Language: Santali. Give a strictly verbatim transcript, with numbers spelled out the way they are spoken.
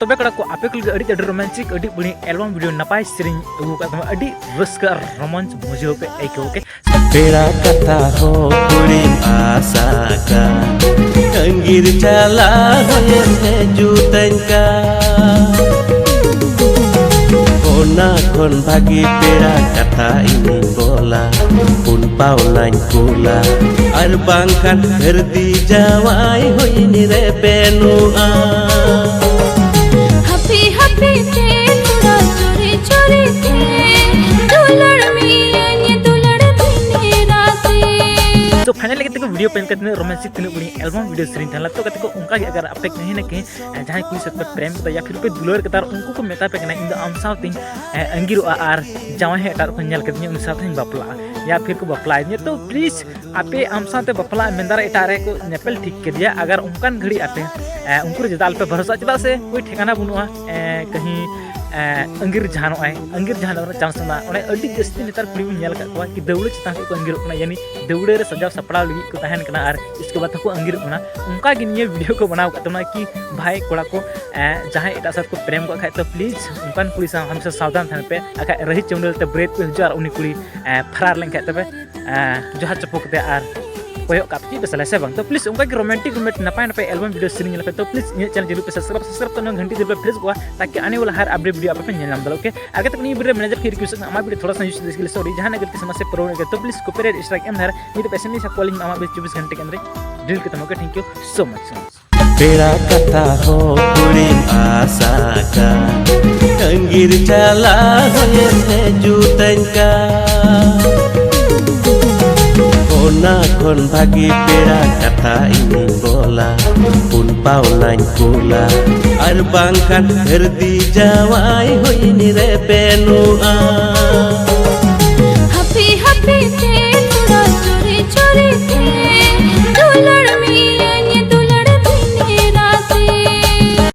ᱛᱚᱵᱮ ᱠᱚᱲᱟ ᱠᱚ, ᱟᱯᱮ ᱠᱚ ᱞᱟᱹᱜᱤᱫ ᱟᱹᱰᱤ ᱟᱹᱰᱤ ᱨᱳᱢᱟᱱᱴᱤᱠ, ᱟᱹᱰᱤ ᱵᱟᱹᱲᱤᱡ ᱮᱞᱵᱟᱢ ᱵᱷᱤᱰᱤᱭᱳ, ᱱᱟᱯᱟᱭ ᱥᱮᱨᱮᱧ ᱟᱹᱜᱩ ᱟᱠᱟᱫ ᱛᱟᱵᱚᱱᱟ᱾ ᱟᱹᱰᱤ ᱨᱟᱹᱥᱠᱟᱹ ᱟᱨ ᱨᱳᱢᱟᱱᱥ ᱵᱩᱡᱷᱟᱹᱣ ᱯᱮ ᱟᱹᱭᱠᱟᱹᱣ ᱠᱮ᱾ ᱯᱮᱲᱟ ᱠᱟᱛᱷᱟ ᱦᱚᱸ ᱠᱩᱲᱤᱢ ᱟᱥᱟ ᱠᱟᱱ, ᱟᱺᱜᱤᱨ ᱪᱟᱞᱟᱣ ᱦᱚᱸᱭᱮᱢ ᱦᱤᱡᱩᱜ ᱛᱟᱹᱧ ᱠᱟᱱ᱾ ᱚᱱᱟ ᱠᱷᱚᱱ ᱵᱷᱟᱹᱜᱤ ᱯᱮᱲᱟ ᱠᱟᱛᱷᱟ ᱤᱧᱤᱧ ᱵᱚᱞᱟ, ᱯᱩᱱ ᱯᱟᱣᱞᱟᱧ ᱠᱩᱞᱟ, ᱟᱨ ᱵᱟᱝᱠᱷᱟᱱ ᱜᱷᱟᱹᱨᱫᱤ ᱡᱟᱶᱟᱭ ᱦᱚᱸ ᱤᱧ ᱨᱮᱵᱮᱱᱚᱜᱼᱟ᱾ ᱦᱟᱯᱮ ᱦᱟᱯᱮ ᱛᱮ ᱛᱷᱚᱲᱟ ᱪᱳᱨᱤ ᱪᱳᱨᱤ ᱛᱮ ᱫᱩᱞᱟᱹᱲ ᱢᱮᱭᱟᱧ ᱫᱩᱞᱟᱹᱲ ᱵᱤᱱ ᱨᱟᱛᱮ᱾ ᱛᱚ ᱯᱷᱟᱭᱱᱟᱞ ᱞᱮᱠᱟᱛᱮ ᱠᱚ ᱵᱷᱤᱰᱤᱭᱳ ᱯᱮ ᱧᱮᱞ ᱠᱮᱫ ᱛᱤᱱᱟᱹᱜ ᱨᱳᱢᱟᱱᱴᱤᱠ, ᱛᱤᱱᱟᱹᱜ ᱵᱟᱹᱲᱤᱡ ᱮᱞᱵᱟᱢ ᱵᱷᱤᱰᱤᱭᱳ ᱥᱮᱨᱮᱧ ᱛᱟᱦᱮᱸ ᱞᱮᱱᱟ᱾ ᱛᱚ ᱜᱟᱛᱮ ᱠᱚ, ᱚᱱᱠᱟ ᱜᱮ ᱟᱜᱟᱨ ᱟᱯᱮ ᱠᱟᱹᱦᱤ ᱱᱟ ᱠᱟᱹᱦᱤ ᱡᱟᱦᱟᱸᱭ ᱠᱩᱲᱤ ᱥᱟᱛᱮ ᱯᱮ ᱯᱨᱮᱢ ᱠᱮᱫᱟ ᱭᱟ ᱯᱷᱤᱨ ᱯᱮ ᱫᱩᱞᱟᱹᱲ ᱠᱮᱫᱟ ᱟᱨ ᱩᱱᱠᱩ ᱠᱚ ᱢᱮᱛᱟ ᱯᱮ ᱠᱟᱱᱟ, "ᱤᱧ ᱫᱚ ᱟᱢ ᱥᱟᱶᱛᱮᱧ ᱟᱺᱜᱤᱨᱚᱜᱼᱟ ᱟᱨ ᱡᱟᱶᱟᱭ ᱦᱚᱸ ᱮᱴᱟᱜ ᱨᱮᱠᱚ ᱧᱮᱞ ᱠᱮᱫᱤᱧᱟ, ᱩᱱᱤ ᱥᱟᱶᱛᱮᱧ ᱵᱟᱯᱞᱟᱜᱼᱟ ᱭᱟ ᱯᱷᱤᱨ ᱠᱚ ᱵᱟᱯᱞᱟᱭᱮᱫᱤᱧᱟ", ᱛᱚ ᱯᱞᱤᱡᱽ ᱟᱯᱮ ᱟᱢ ᱥᱟᱶᱛᱮ ᱵᱟᱯᱞᱟ ᱢᱮᱱᱫᱟᱨᱟ ᱮᱴᱟᱜ ᱨᱮᱠᱚ ᱧᱮᱯᱮᱞ ᱴᱷᱤᱠ ᱠᱮᱫᱮᱭᱟ, ᱟᱜᱟᱨ ᱚᱱᱠᱟᱱ ᱜᱷᱟᱹᱲᱤᱡ ᱟᱯᱮ ᱩᱱᱠᱩ ᱨᱮ ᱪᱮᱫᱟᱜ ᱟᱞᱚᱯᱮ ᱵᱷᱚᱨᱚᱥᱟᱜᱼᱟ? ᱪᱮᱫᱟᱜ ᱥᱮ ᱠᱳᱭ ᱴᱷᱤᱠᱟᱱᱟ ᱵᱟᱹᱱᱩᱜᱼᱟ᱾ ᱠᱟᱹᱦᱤ ᱟᱺᱜᱤᱨ ᱡᱟᱦᱟᱱᱚᱜᱼᱟᱭ, ᱟᱺᱜᱤᱨ ᱡᱟᱦᱟᱱᱚᱜ ᱨᱮᱱᱟᱜ ᱪᱟᱱᱥ ᱢᱮᱱᱟᱜᱼᱟ᱾ ᱚᱸᱰᱮ ᱟᱹᱰᱤ ᱡᱟᱹᱥᱛᱤ ᱱᱮᱛᱟᱨ ᱠᱩᱲᱤ ᱵᱚᱱ ᱧᱮᱞ ᱟᱠᱟᱫ ᱠᱚᱣᱟ ᱠᱤ ᱫᱟᱹᱣᱲᱟᱹ ᱪᱮᱛᱟᱱ ᱠᱷᱚᱱ ᱠᱚ ᱟᱺᱜᱤᱨᱚᱜ ᱠᱟᱱᱟ, ᱭᱟᱱᱤ ᱫᱟᱹᱣᱲᱟᱹ ᱨᱮ ᱥᱟᱡᱟᱣ ᱥᱟᱯᱲᱟᱣ ᱞᱟᱹᱜᱤᱫ ᱠᱚ ᱛᱟᱦᱮᱱ ᱠᱟᱱᱟ ᱟᱨ ᱤᱥᱠᱮ ᱵᱟᱫ ᱦᱚᱸᱠᱚ ᱟᱺᱜᱤᱨᱚᱜ ᱠᱟᱱᱟ᱾ ᱚᱱᱠᱟ ᱜᱮ ᱱᱤᱭᱟᱹ ᱵᱷᱤᱰᱤᱭᱳ ᱠᱚ ᱵᱮᱱᱟᱣ ᱟᱠᱟᱫ ᱛᱟᱵᱚᱱᱟ ᱠᱤ ᱵᱷᱟᱭ ᱠᱚᱲᱟ ᱠᱚ ᱡᱟᱦᱟᱸᱭ ᱮᱴᱟᱜ ᱥᱟᱶ ᱠᱚ ᱯᱨᱮᱢ ᱠᱚᱜ ᱠᱷᱟᱡ ᱛᱚ ᱯᱞᱤᱡᱽ ᱚᱱᱠᱟᱱ ᱠᱩᱲᱤ ᱥᱟᱶ ᱦᱟᱢᱮᱥᱟ ᱥᱟᱵᱫᱷᱟᱱ ᱛᱟᱦᱮᱱ ᱯᱮ, ᱟᱠᱷᱟᱡ ᱨᱟᱹᱦᱤ ᱪᱟᱹᱣᱰᱟᱹᱞ ᱛᱮ ᱵᱨᱮᱠ ᱯᱮ ᱦᱤᱡᱩᱜᱼᱟ ᱟᱨ ᱩᱱᱤ ᱠᱩᱲᱤ ᱯᱷᱟᱨᱟᱨ ᱞᱮᱱᱠᱷᱟᱡ ᱛᱚᱵᱮ ᱡᱚᱦᱟᱨ ᱪᱟᱯᱚ ᱠᱟᱛᱮ ᱟᱨ ᱠᱚᱭᱚᱜ ᱠᱟᱜ ᱯᱮ ᱪᱮᱫ ᱯᱮ ᱥᱟᱞᱟᱭᱟ ᱥᱮ ᱵᱟᱝ? ᱛᱚ ᱯᱞᱤᱡᱽ ᱚᱱᱠᱟ ᱜᱮ ᱨᱳᱢᱟᱱᱴᱤᱠ ᱨᱳᱢᱟᱱᱴᱤᱠ ᱱᱟᱯᱟᱭ ᱱᱟᱯᱟᱭ ᱮᱞᱵᱟᱢ ᱵᱷᱤᱰᱤᱭᱳ ᱥᱮᱨᱮᱧ ᱧᱮᱞ ᱯᱮ᱾ ᱛᱚ ᱯᱞᱤᱡᱽ ᱤᱧᱟᱹᱜ ᱪᱮᱱᱮᱞ ᱡᱟᱹᱨᱩᱲ ᱯᱮ ᱥᱟᱵᱥᱠᱨᱟᱭᱤᱵ, ᱥᱟᱵᱥᱠᱨᱟᱭᱤᱵ ᱛᱚ ᱱᱚᱣᱟ ᱜᱷᱟᱱᱴᱤ ᱡᱟᱹᱨᱩᱲ ᱯᱮ press ᱠᱚᱜᱼᱟ, ᱛᱟᱠᱤ ᱟᱱᱮ ᱣᱟᱞᱟ ᱦᱟᱨ ᱟᱯᱰᱮᱴ ᱵᱷᱤᱰᱤᱭᱳ ᱟᱯᱮ ᱯᱮ ᱧᱮᱞ ᱧᱟᱢ ᱫᱟᱲᱮᱭᱟᱜᱼᱟ᱾ ᱳᱠᱮ, ᱟᱜᱮ ᱛᱚ ᱱᱤᱭᱟᱹ ᱵᱷᱤᱰᱤᱭᱳ ᱨᱮ ᱢᱮᱱᱮᱡᱟᱨ ᱯᱷᱤᱨ ᱨᱤᱠᱩᱭᱮᱥᱴ ᱟᱢᱟᱜ ᱵᱷᱤᱰᱤᱭᱳ ᱛᱷᱚᱲᱟ ᱥᱟ ᱤᱭᱩᱡᱽ ᱫᱮᱥ ᱜᱮᱞᱮ ᱥᱚᱨᱤ ᱡᱟᱦᱟᱱᱟᱜ ᱜᱟᱞᱛᱤ ᱥᱟᱢᱟ ᱥᱮ ᱯᱨᱚᱵᱞᱮᱢ ᱨᱮ ᱛᱚ ᱯᱞᱤᱡᱽ ᱠᱚᱯᱤᱨᱟᱭᱤᱴ ᱥᱴᱨᱟᱭᱤᱠ ᱮᱢ ᱫᱷᱟᱨᱟ ᱢᱤᱫ ᱯᱮᱥᱮ ᱢᱤᱥᱟ ᱠᱚᱞᱤᱧ ᱟᱢᱟᱜ ᱵᱷᱤᱰᱤᱭᱳ ᱪᱚᱵᱵᱤᱥ ᱜᱷᱟᱱᱴᱮ ᱠᱮ ᱟᱱᱫᱟᱨ ᱰᱤᱞᱤᱴ ᱠᱟᱛᱟᱢ᱾ Okay, thank you so much, so much. ᱯᱮᱲᱟ ᱠᱟᱛᱷᱟ ᱦᱚᱸ ᱠᱩᱲᱤᱢ ᱟᱥᱟ ᱠᱟᱱ, ᱟᱺᱜᱤᱨ ᱪᱟᱞᱟᱣ ᱦᱚᱸᱭᱮᱢ ᱦᱤᱡᱩᱜ ᱛᱟᱹᱧ ᱠᱟᱱ᱾ ᱚᱱᱟ ᱠᱷᱚᱱ ᱵᱷᱟᱹᱜᱤ ᱯᱮᱲᱟ ᱠᱟᱛᱷᱟ ᱤᱧᱤᱧ ᱵᱚᱞᱟ, ᱯᱩᱱ ᱯᱟᱣᱞᱟᱧ ᱠᱩᱞᱟ, ᱟᱨ ᱵᱟᱝᱠᱷᱟᱱ ᱜᱷᱟᱹᱨᱫᱤ ᱡᱟᱶᱟᱭ ᱦᱚᱸ ᱤᱧ ᱨᱮᱵᱮᱱᱚᱜᱼᱟ᱾ ᱦᱟᱯᱮ ᱦᱟᱯᱮ ᱛᱮ ᱛᱷᱚᱲᱟ ᱪᱳᱨᱤ ᱪᱳᱨᱤ ᱛᱮ